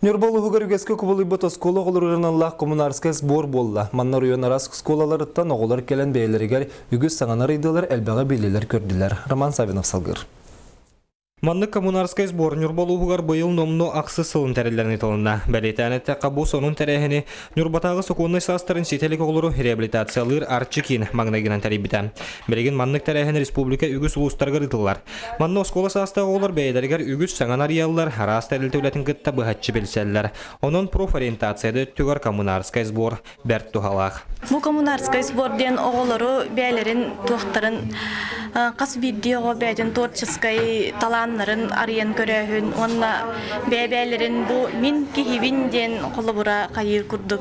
Ньурба улууһугар үгэскэ кубулуйбут оскуола оҕолоругар аналлаах коммунарскай сбор буолла. Манна оройуон араас оскуолаларыттан оҕолор кэлэн бэйэлэригэр үгүс саҥаны арыйдылар, элбэҕи биллилэр-көрдүлэр. Роман Савинов салгыыр. Маннык коммунарскай сбор Ньурба улууһугар быйыл номнуо ахсыс сылын тэриллэн ыытылынна. Бэлиэтээн эттэххэ, бу сонун тэрээһини Ньурбатааҕы сокуоннай саастарын ситэ илик оҕолору реабилитациялыыр Арчы киин маҥнайгынан тэрийбитэ. Билигин маннык тэрээһин республика үгүс улуустарыгар ыытыллар. Манна оскуола саастаах оҕолор бэйэлэригэр үгүс саҥаны арыйаллар, араас тэрилтэ үлэтин кытта быһаччы билсэллэр. Онон профориентация да өттүгэр коммунарскай сбор бэрт туһалаах. Бу коммунарскай сбор диэн оҕолору бэйэлэрин туохтарын хас биирдии оҕо бэйэтин творческай талааннарын арыйан көрөөһүн уонна бэйэ-бэйэлэрин бу мин киһибин диэн холобура хайыыр курдук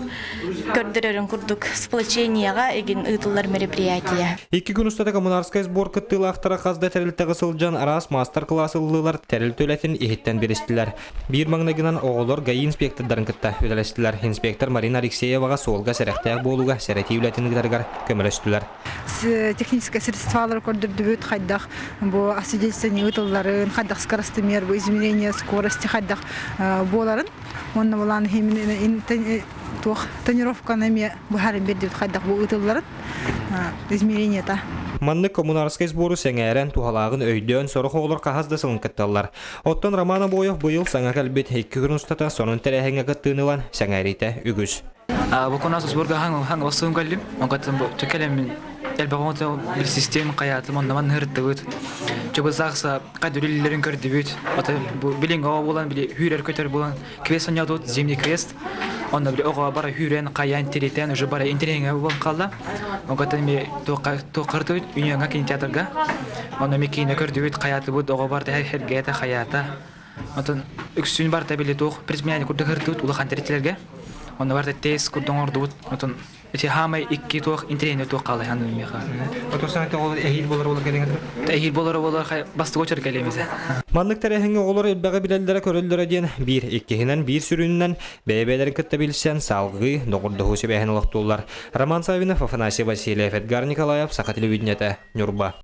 көрдөрөрүн курдук сплочениеҕа игин ыытыллар мероприятие. Икки күн устата коммунарскай сбор кыттыылаахтара хас да тэрилтэҕэ сылдьан араас маастар-кылаас ыллылар, тэрилтэ үлэтин иһиттэн билистилэр. Биир маҥнайгынан оҕолор ГАИ инспектордарын кытта үлэлэстилэр. Инспектор Марина Алексееваҕа суолга сэрэхтээх буолууга сэрэтии үлэтин ыытарыгар көмөлөстүлэр. Техническэй средстволары көрдөрдүбүт, хайдах бу освидетельствование ыытылларын, хайдах скоростомер, бу измерение скорости хайдах буоларын. Уонна булаан туох тонировканы эмиэ быһааран биэрдибит хайдах бу ыытылларын измерениета. Маннык коммунарскай сбору сэҥээрэн, туһалааҕын өйдөөн, сорох оҕолор хаһыс да сылын кытталлар. Оттон Роман Обоев быйыл саҥа кэлбит икки күн устата сонун тэрээһиҥҥэ кыттыыны ылан сэҥээриитэ үгүс. Бу кунаас сборга хаҥ хаҥ оссуун кэллим. Онкаттан бу кэлэммин элбэх оҥото бил систем хайаатым онно манна ырыттыбыт. Чубусаахса кадүрүллэрин көрдүбүт. Ата бу билиҥ оҕо буолан били хүүрэр көтөр буолан квест оонньоотубут зимний квест. Онно били оҕо бара хүүрэн хайаан тиритэн уже бара интэриэһиҥэ буолан хаалла. Онкаттан ми туохха туоххартыбыт Юнионга кинотеатрга. Онно ми киинэ көрдүбүт хайаатыбыт оҕо барда эргээтэ хайаата. Отон үксүн барта били туох предмет курдук ыртыбыт улахан тэрилтэлэргэ. Онно барта тест курдук оҥордубут. Отон Ити хаамай икки туох интэриэһинэй туох хаалай ханыы миэхэ. Отурсан оҕолор эһиил болор болор кэлиҥ Эһиил болор болор бастыгы очер кэлиэмизе. Маннык тэрээһиҥҥэ оҕолор элбэҕи билэллэрэ көрөллөрө диэн биир, иккиһинэн биир сүрүнүнэн бэйэ-бэйэлэрин кытта билсэн, салгыы доҕордоһуу сибээһин олохтууллар. Роман Саввинов, Афанасий Васильев, Эдгар Николаев, Саха телевидениетэ, Ньурба.